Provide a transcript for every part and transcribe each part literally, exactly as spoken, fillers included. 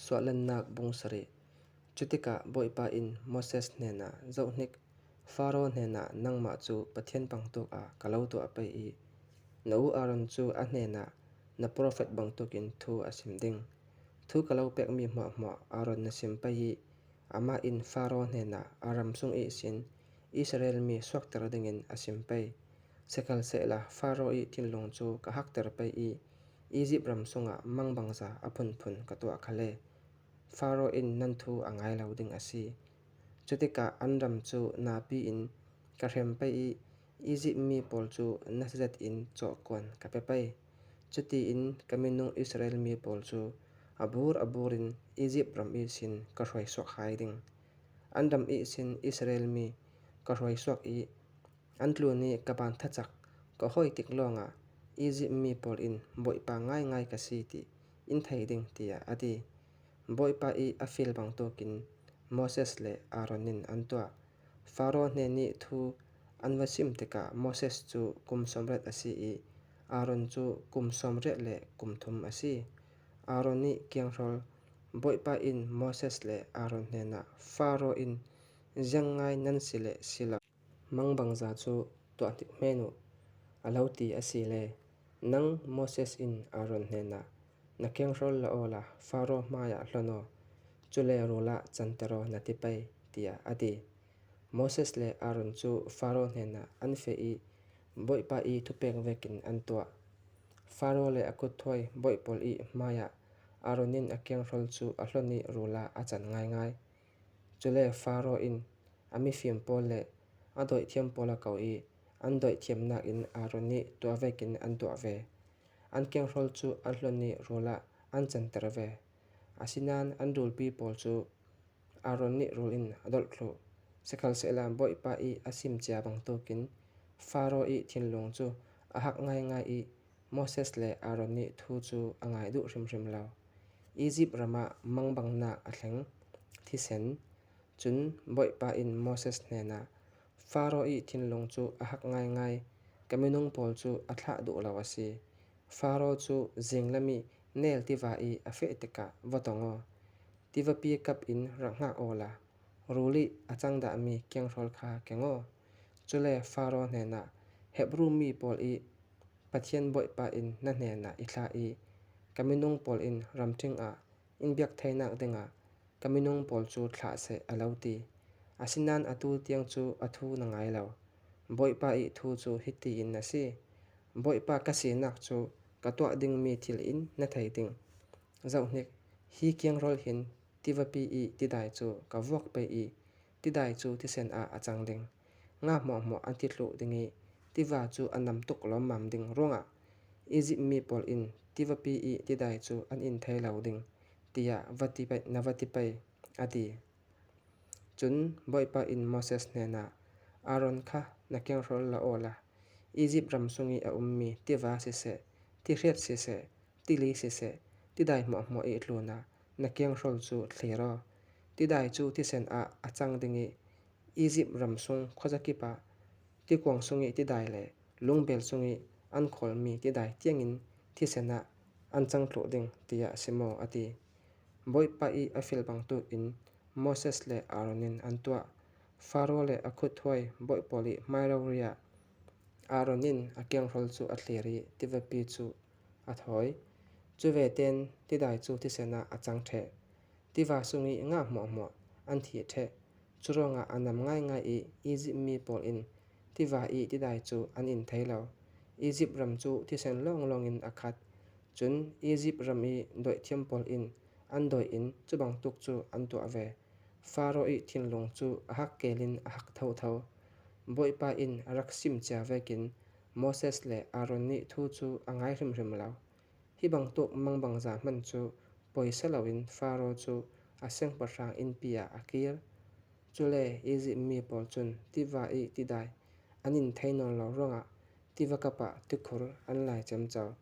Suahlan Nak bung sari. Chutikah Bawipa in Moses hnenah, Zoh hnik, Faro hnenah nangmah chu Pathian bangtukah ka lo tuah pei i, na u Aaron chu a hnenah na profet bangtukin thu a sim ding. Thu ka lo pek mi hmuahhmuah Aaron na sim pei i, amah in Faro hnenah a ram sung ihsin Israel mi suakter dingin a sim pei. Sikhalsehla Faro i thinlung chu ka hakter pei i, Egypt ram sungah mangbangza a phunphun ka tuah kha le, Faro in nan thu a ngai lo ding a si. Chutikah an ram chu napi in ka hrem pei i, Egypt mi pawl chu nasa zetin chawhkuan ka pe pei. Chutiin ka minung Israel mi pawl chu a bur a burin Egypt ram ihsin ka hruai suak hai ding. An ram ihsin Israel mi ka hruai suak i, an tlun i ka ban thachak ka hoi tik lawngah Egypt mi pawl in Bawipa ngaingai ka si tih in thei ding, tiah a ti. Bawipa i a fiel bangtukin Moses le Aaron in an tuah. Faro hnen i thu an va sim tikah Moses chu kum sawmriat a si i, Aaron chu kum sawmriat le kum thum a si. Aaron i kianghrawl. Bawipa in Moses le Aaron hnenah, Faro in ziang ngai nan si le si lo, mangbangza chu tuah hnik hmel uh, a lo ti a si le, nang Moses in Aaron hnenah, na kianghrawl la awla Faro hmaiah hlawn aw, chule rulah chanter aw na ti pei, tiah a ti. Moses le Aaron chu Faro hnenah an feh i, Bawipa i thupek vekin an tuah. Faro le a kutthuai bawi pawl i hmaiah Aaron in a kianghrawl chu a hlawn i rulah a chan ngaingai. Chule Faro in a mifim pawl le a dawithiam pawl a ko i, an dawithiam nakin Aaron i tuah vekin an tuah ve. An kianghrawl chu an hlawn i rulah an chanter ve. Asinan an rulpi pawl chu Aaron i rul in a dolh thluh. Sikhalsehla Bawipa i a sim chia bangtukin Faro i thinlung chu a hak ngaingai i, Moses le Aaron i thu chu a ngai duh hrimhrim lo. Egypt ramah mangbang nak a thleng thisen. Chun Bawipa in Moses hnenah, Faro i thinlung chu a hak ngaingai, ka minung pawl chu a thlah duh lo a si. Faro chu zinglam i nel tiva i a feh tikah va tong aw. Tivapi kap in rak nghak awla, rul i a chang dah mi kianghrawl kha keng aw. Chule Faro hnenah, Hebru mi pawl i Pathian Bawipa in na hnenah i thlah i, ka minung pawl in ramṭhing ah in biak thei nak dingah ka minung pawl chu thlah seh, a lo ti. Asinan atu tiang chu a thu na ngai lo. Bawipa i thu chu hitiin a si. Bawipa ka sinak chu ka tuah ding mi thil in na thei ding. Zoh hnik, hi kianghrawl hin tivapi i tidai chu ka vuak pei i, tidai chu thisen ah a chang ding. Nga hmuahhmuah an thi thluh ding i, tiva chu a nam tuk lawmmam ding ruangah Egypt mi pawl in tivapi i tidai chu an in thei lo ding, tiah va ti pei, na va ti pei, a ti. Chun Bawipa in Moses hnenah, Aaron kha na kianghrawl la awla, Egypt ram sung i a um mi tiva siseh, ti hriat siseh, ti li siseh, tidai hmuahhmuah i tlunah na kianghrawl chu thlir aw. Tidai chu thisen ah a chang ding i, Egypt ram sung khuazakip ah tikuang sung i tidai le lungbel sung i an khawl mi tidai tiangin thisen ah an chang thluh ding, tiah sim aw, a ti. Bawipa i a fiel bangtukin Moses le Aaron in an tuah. Faro le a kutthuai bawi pawl i hmai rori ah Aaron in a kianghrawl chu a thlir i tivapi chu a thawi. Chuveten tidai chu thisen ah a chang ṭheh. Tiva sung i nga hmuahhmuah an thi ṭheh. Churuangah a nam ngaingai i Egypt mi pawl in tiva i tidai chu an in thei lo. Egypt ram chu thisen lawnglawng in a khat. Chun Egypt ram i dawithiam pawl in an dawi in chubangtuk chu an tuah ve. Faro i thinlung chu a hak kelin a hak thotho. Bawipa in a rak sim chia vekin Moses le Aaron i thu chu a ngai hrimhrim lo. Hi bangtuk mangbangza hman chu poisa loin Faro chu a seng pahrang inpi ah a kir. Chule Egypt mi pawl chun tiva i tidai an in thei nawn lo ruangah tiva kap ah tikhur an lai cemco.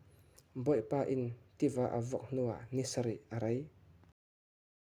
Bawipa in tiva a vuak hnuah ni sarih a rei.